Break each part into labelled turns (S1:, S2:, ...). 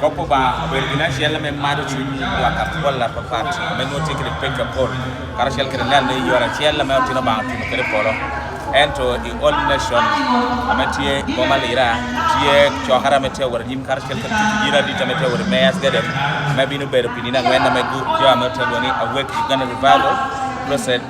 S1: Kop Obanga obedo gin acel me mado cwiny lwak apol apapat me nongo tye kwede pekki mapol karacel kwede neno i yore acel ma otin Obanga otimo kwede i polo. Ento i Old Nation ma tye i boma Lira tye cokere ma tye ka wot anyim karacel ki tuco jiri adita ma tye ka wot i Mayors Garden ma bino bedo pi nino angwen ma jo ma tye ka lwongo ni Awake Uganda Revival Crusade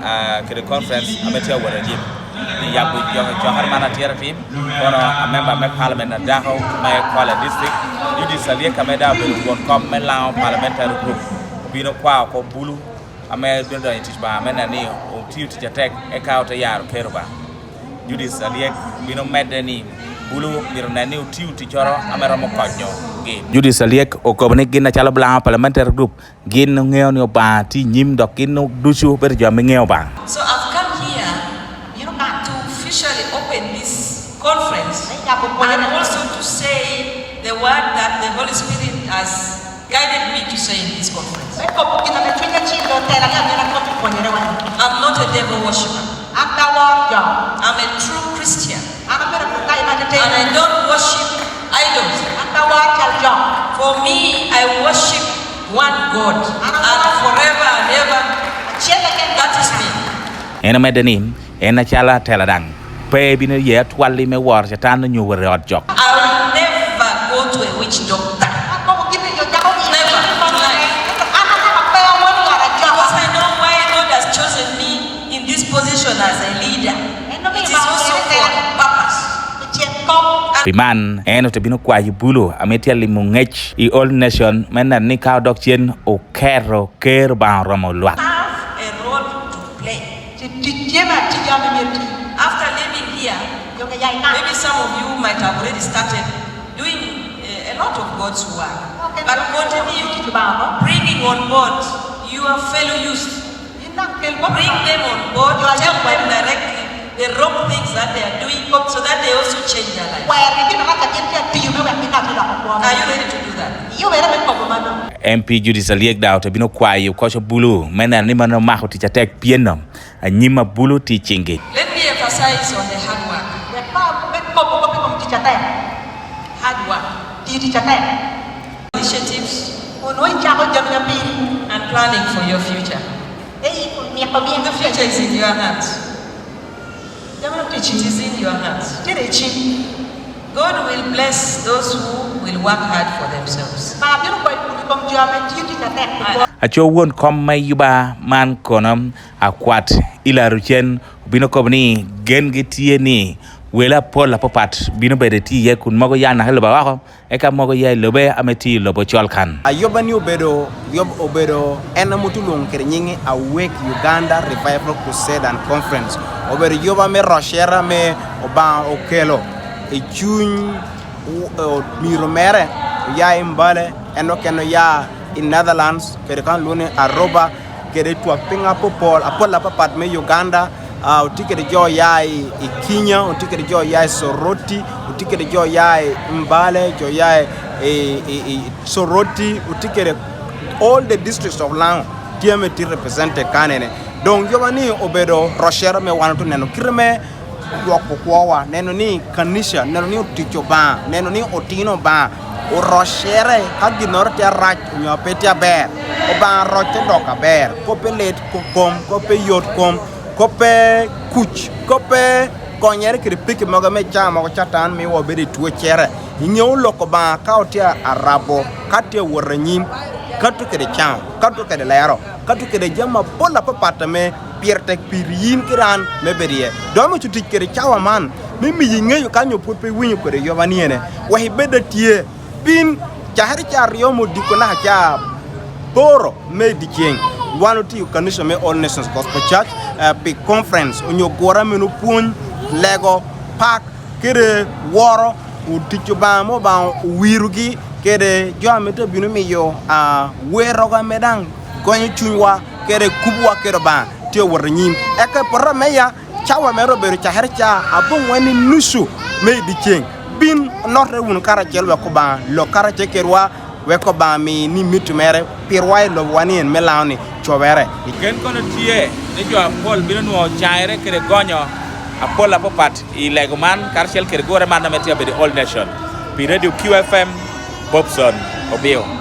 S1: kede Conference ma tye ka wot anyim. I yabo cokere man atir atir kono a member me parliament adako me Kwale district Judith Alyeka ma dong obedo won kom me Lango parliamentary group obino kwao kor bulu ame bino donyo i tic Lubanga me neno ni otiyo tic atek eka ote yaro ker Lubanga. Judith Alyek bino medde ni bulu myero onen ni otiyo ticcoro ame romo konyo gi. Judith Alyek okobo ni gin macalo Lango parliamentary group Gin ngeyo ni Obanga tye i nyim dok gin ducu bedo jo ma gingeyo Obanga.
S2: So I've come here to officially open this conference and also to say the word that the Holy Spirit has guided me to say in this conference. I'm not a devil worshipper. I'm a true Christian and I don't worship idols. For me, I worship One God and forever and ever that is me.
S1: En omedde ni, En acalo atela dang, pe ebino ye atwal-li me woro Catan nyo wot i ot jok.
S2: I will never go to a witch doctor. Never in life. Because I know why God has chosen me in this position as a leader. It is also for a purpose.
S1: Pi man, en otebino kwayo bulu ame tye limo ngec i Old Nation me neno ni ka odok cen oketo Ker Obanga oromo lwak.
S2: Bring them on board, tell them directly the wrong things that they are doing so that they also change their lives. Are you ready to do that?
S1: MP Judith Alyek Daud obino kwayo koco bulu me neno ni meno omako tic atek pienno anyim ma bulu tye i cingi.
S2: Let me emphasize on the hard work. Hard work. Initiatives and planning for your future. The future is in your hands. It is in your hands. God will bless those who will work hard for themselves.
S1: Aco won kom me yuba man kono akwat ilaro cen obino kobo ni gengi tye ni wele apol apapat bino bedo tye iye kun mogo ya naka i lobo woko Eka mogo ya i lobe ame tye i lobo col kan.
S3: Ayoba ni obedo yob obedo en ame otu lwongo kede nyinge Awake Uganda Revival Crusade and Conference. Obedo yoba me rocera me Obanga okelo i cwiny miro mere oya i Mbale en okene oya i Netherlands kede kany olwongo ni Aruba kede twak piny apopol apol apapat me Uganda. Otye kwede jo ya i Kinya, otye kwede jo ya i Soroti, otye kwede jo ya i Mbale, jo ya i Soroti, otye kwede all the districts of Lango tye ma tye represented kan eni. Dong yoba ni obedo rocere me wan oto neno kite me gwoko kwowa, neno ni kanica, neno ni otic Obanga, neno ni otino Obanga orocere ka ginoro tye arac nyo pe tye aber. Obanga rocce dok aber, kope lit kom, kope yot kom, kope kuc, kope konyere kede pekki mogo me cawa mogo Catan miyo wabedo i two cere. I nge oloko Obanga ka otye arabo, ka tye wot anyim, kato kede cango, kato kede lero, kato kede jami mapol apapat me pire tek pi in ki an me bedo iye. Dong amito tic kede cawa man me miyi ngeyo ka nyo pwod pe iwinyo kwede yoba ni ene wek ibed atye. Bin cakere ca aryo me odiko naka ca aboro me dyeceng, wan otiyo kanica me All Nations Gospel Church pi conference onyo gure meno pwony, lego, pak kede woro otic Lubanga ma Lubanga owirogi kede jo ame te bino miyo weroga me dang gonyo cwinywa kede kubowa kede Lubanga tye wot anyim. Eka i poto ameya Cawa mere obedo cakere ca abongwen ni nucu me i dyeceng. Bin onotte wunu karacel wek Obanga lok karacel kedwa, wek Obanga mi ni miti mere pirwa i lobowa ni en me lango ni cobere.
S1: Gen kono tye ni jo apol bino nongo caere kede gonyo apol apapat i lego man karacel kede gure man ma tye ka bedo i Old Nation. Pi Radio QFM, Bobson. Obio.